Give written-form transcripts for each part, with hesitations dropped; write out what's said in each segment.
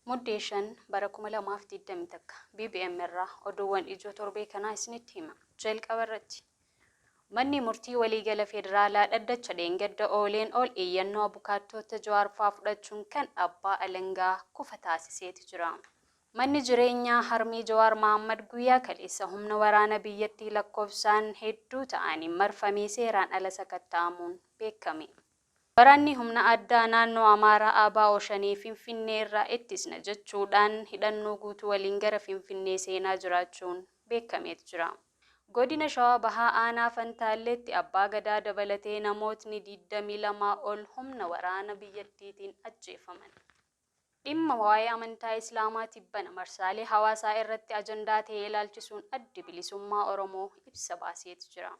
Muddee 5 bara 2021 BBM irraa oduuwwan ijoo torbee kanaa isinitti hima. Jalqaba irratti Manni Murtii Waliigala Federaalaa dhaddacha dheengadda ooleen ol iyyannoo abukaattoota Jawaar faa fudhachuun kan Abbaa Alangaa kufa taasiseeti jira. Manni jireenyaa harmee Jawaar Mahaammad guyyaa kaleessa humna waraana biyyattii lakkoofsaan hedduu ta'aniin marfamee seeraan ala sakatta'amuun beekame. Waraanni humna addaa naannoo Amaaraa ABO Shanee Finfinnee irraa ittisna jechuudhaan hidhannoo guutuu waliin gara Finfinnee seenaa jiraachuun beekameet jira. Godina Shawaa Bahaa Aanaa Fantaalleetti Abbaa Gadaa dabalatee namootni 22 ol humna waraana biyyattiitiin ajjeefaman. Dhimma waa'ee amantaa Islaamaa tibbana marsaalee hawaasaa irratti ajandaa ta'e ilaalchisuun Addi Bilisummaa Oromoo ibsa baaseet jira.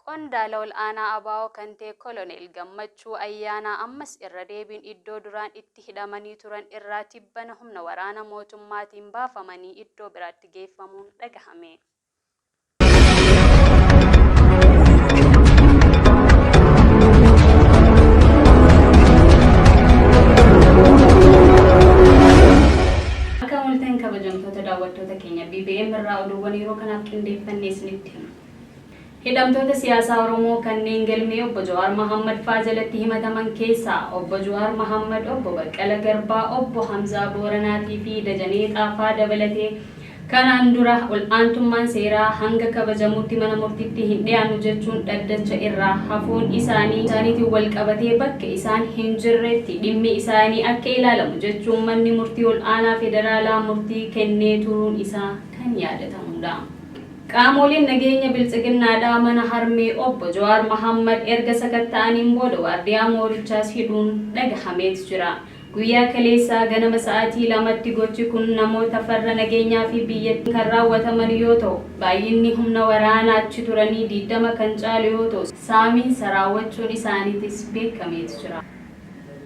Qondaala ol aanaa ABO kan ta'e Koloneel Gammachuu Ayyaanaa ammas irra deebiin iddoo duraan itti hidhamanii turan irraa tibbana humna waraana mootummaatiin baafamanii iddoo biraatti geeffamuun dhagahame. Akka ooltan kabajamtoota daawwattoota keenya BBM irraa oduuwwan yeroo kanaaf qindeeffanne isinitti hima. Hidhamtoota siyaasaa Oromoo kanneen galmee Obbo Jawaar Mahaammad faa jalatti himataman keessaa Obbo Juwaar Mahaammad, Obbo Baqqala Garbaa, Obbo Hamzaa Booranaatii fi Dajanee Xaafaa dabalatee Kanaan dura ol'aantummaan seeraa hanga kabajamutti mana murtitti hin dhiyaannu jechuun dhaddacha irraa hafuun isaanii isaaniitiin walqabatee bakka isaan hin jirretti dhimmi isaanii akka ilaalamu jechuun manni murtii ol'aanaa federaalaa murtii kennee turuun isaa kan yaadatamuudha. Qaamooleen nageenya Biltsiginnaadhaa mana harmee Obbo Jawaar Mahaammad erga sakatta'aniin booda waardiyaa moorichaas hidhuun dhagahameet jira. Guyyaa kaleessaa ganama sa'aatii 2tti gochi kun namoota farra nageenyaa fi biyyattiin kan raawwataman yoo ta'u, baay'inni humna waraana achi turanii 20 kan caalu yoo ta'u, saamiinsa raawwachuun isaaniitis beekameet jira.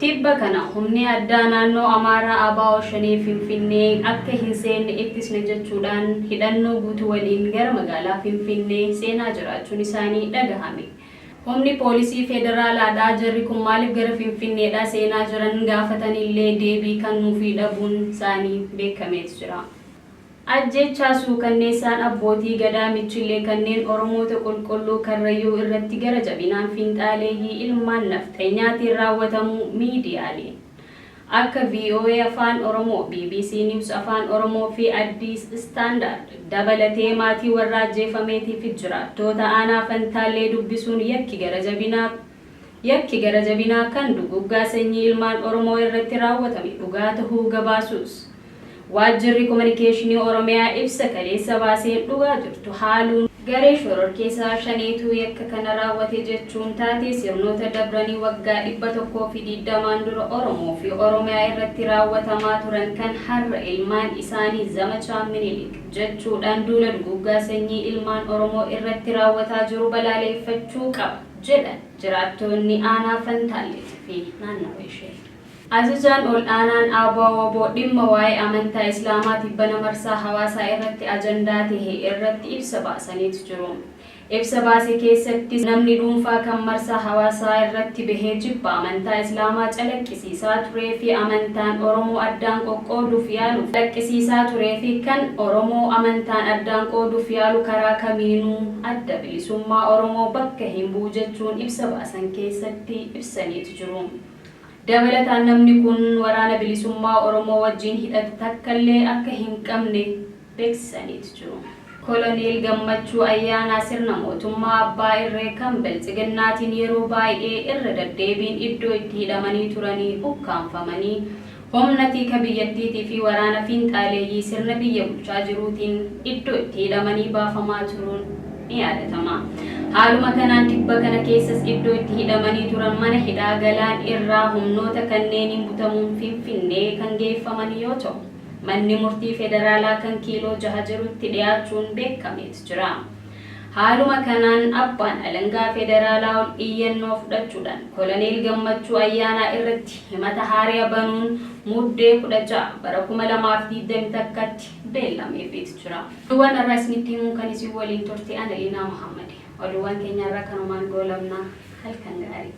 Tibba kana humni addaa naannoo Amaaraa ABO Shanee Finfinnee akka hin seenne ittisna jechuudhaan hidhannoo guutuu waliin gara magaalaa Finfinnee seenaa jiraachuun isaanii dhagahame. Humni poolisii federaalaadhaa jarri kun maaliif gara Finfinneedhaa seenaa jiran gaafatanillee deebii kannuufii dhabuun isaanii beekameet jira. Ajjeechaa suukanneessaan abbootii Gadaa Michillee kanneen Oromoota qulqulluu Karrayyuu irratti gara jabinaan fiinxaaleeyyii ilmaan nafxenyaatiin raawwatamuu miidiyaaleen akka voa Afaan Oromoo, bbc News Afaan Oromoo fi Addis Standard dabalatee maatii warra ajjeefameetii fi jiraattoota aanaa Fantaallee dubbisuun yakki gara jabinaa yakki gara jabinaa kan duguggaa sanyii ilmaan Oromoo irratti raawwatame dhugaa tahuu gabaasuus Waajjirri Kominikeeshinii Oromiyaa ibsa kaleessa baaseen dhugaa jirtu haaluun, garee shororkeessaa Shaneetu yakka kana raawwate jechuun taatee sirnoota dabranii waggaa 120n dura Oromoo fi Oromiyaa irratti raawwatamaa turan kan har'a ilmaan isaanii Zamachaa Minilik jechuudhaan duula duguuggaa sanyii ilmaan Oromoo irratti raawwataa jiru balaaleeffachuu qaba jedhan jiraattoonni aanaa Fantaalleetii fi naannawa ishee. Ajajaan Ol'aanaan Abo-wbo dhimma waa'ee amantaa Islaamaa tibbana marsaa hawaasaa irratti ajandaa tahe irratti ibsa baasaniit jiru. Ibsa baase keessattis namni dhuunfaa kan marsaa hawaasaa irratti bahee jibba amantaa Islaamaa calaqqisiisaa turee fi amantaan Oromoo addaan qoqqooduuf yaalu calaqqisiisaa turee fi kan Oromoo amantaan addaan qooduuf yaalu karaa kamiinuu Adda Bilisummaa Oromoo bakka hin bu'u jechuun ibsa baasan keessatti ibsaniit jiru. Dabalataan namni kun Waraana Bilisummaa Oromoo wajjiin hidhata takkallee akka hin qabne beeksisaniit jiru. Koloneel Gammachuu Ayyaanaa sirna mootummaa abbaa irree kan Biltsiginnaatiin yeroo baay'ee irra daddeebiin iddoo itti hidhamanii turanii ukkaamfamanii humna tika biyyattiitii fi waraana fiinxaaleeyyii sirna biyya bulchaa jiruutiin iddoo itti hidhamanii baafamaa turuun ni yaadatama. Haaluma kanaan tibba kana keessas iddoo itti hidhamanii turan mana hidhaa Galaan irraa humnoota kanneeniin butamuun Finfinnee kan geeffaman yoo ta'u, manni murtii federaalaa kan kiiloo jaha jirutti dhiyaachuun beekameet jira. Haaluma kanaan Abbaan Alangaa Federaalaa ol iyyannoo fudhachuudhaan Koloneel Gammachuu Ayyaanaa irratti himata haaraya banuun Muddee 16 bara 2021tti beellameefiit jira. Oduuwwan har'aa isinitti himuun kan isin waliin turte ana Liinaa Mohaammadi. Oduuwwan keenya har'aa kanumaan goolabna. Halkan gaarii.